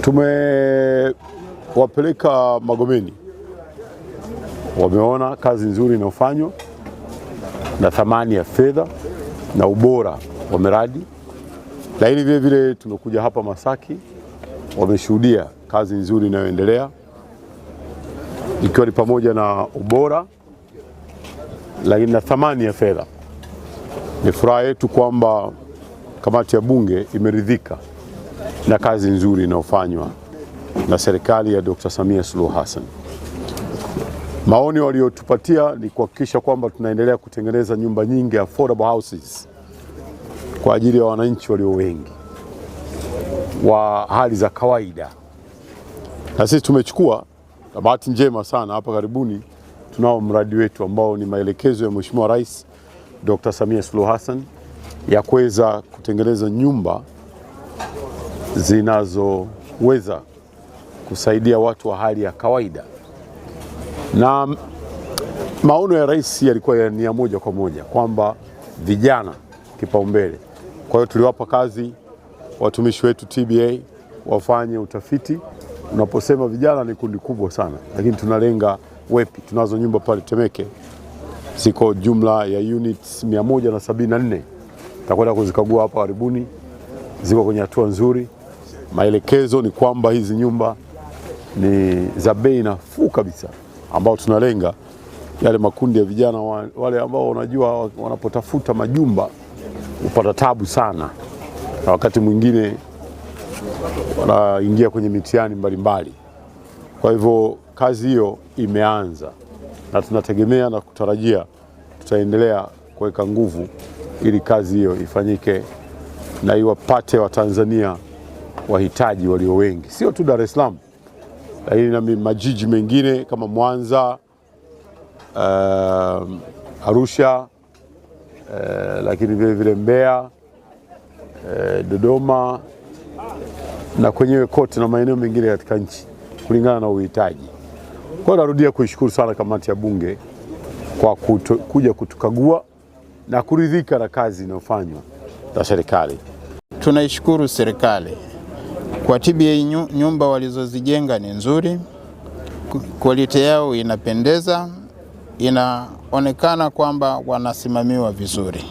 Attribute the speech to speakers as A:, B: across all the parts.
A: Tumewapeleka Magomeni, wameona kazi nzuri inayofanywa na thamani ya fedha na ubora wa miradi, lakini vile vile tumekuja hapa Masaki, wameshuhudia kazi nzuri inayoendelea ikiwa ni pamoja na ubora lakini na thamani ya fedha. Ni furaha yetu kwamba kamati ya Bunge imeridhika na kazi nzuri inayofanywa na serikali ya Dr. Samia Suluhu Hassan. Maoni waliotupatia ni kuhakikisha kwamba tunaendelea kutengeneza nyumba nyingi affordable houses kwa ajili ya wananchi walio wengi wa hali za kawaida, na sisi tumechukua, na bahati njema sana hapa karibuni tunao mradi wetu ambao ni maelekezo ya Mheshimiwa Rais Dr. Samia Suluhu Hassan ya kuweza kutengeneza nyumba zinazoweza kusaidia watu wa hali ya kawaida, na maono ya rais yalikuwa ya nia moja kwa moja kwamba vijana kipaumbele. Kwa hiyo tuliwapa kazi watumishi wetu TBA wafanye utafiti. Unaposema vijana ni kundi kubwa sana, lakini tunalenga wepi. Tunazo nyumba pale Temeke ziko jumla ya units 174 takwenda kuzikagua hapa karibuni, ziko kwenye hatua nzuri. Maelekezo ni kwamba hizi nyumba ni za bei nafuu kabisa, ambao tunalenga yale makundi ya vijana wale ambao wanajua wanapotafuta majumba hupata tabu sana, na wakati mwingine wanaingia kwenye mitihani mbalimbali. Kwa hivyo kazi hiyo imeanza na tunategemea na kutarajia tutaendelea kuweka nguvu ili kazi hiyo ifanyike na iwapate Watanzania wahitaji walio wengi, sio tu Dar es Salaam, lakini na majiji mengine kama Mwanza, Arusha, lakini vile vile Mbeya, Dodoma na kwenyewe kote na maeneo mengine katika nchi kulingana na uhitaji. Kwa hiyo narudia kuishukuru sana kamati ya Bunge kwa kuja kutukagua na kuridhika na kazi inayofanywa na serikali.
B: Tunaishukuru serikali kwa TBA, nyumba walizozijenga ni nzuri, quality yao inapendeza, inaonekana kwamba wanasimamiwa vizuri.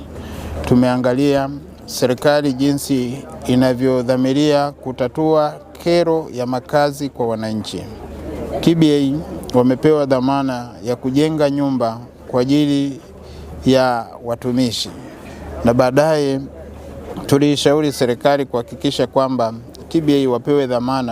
B: Tumeangalia serikali jinsi inavyodhamiria kutatua kero ya makazi kwa wananchi. TBA wamepewa dhamana ya kujenga nyumba kwa ajili ya watumishi na baadaye tuliishauri serikali kuhakikisha kwamba TBA wapewe dhamana.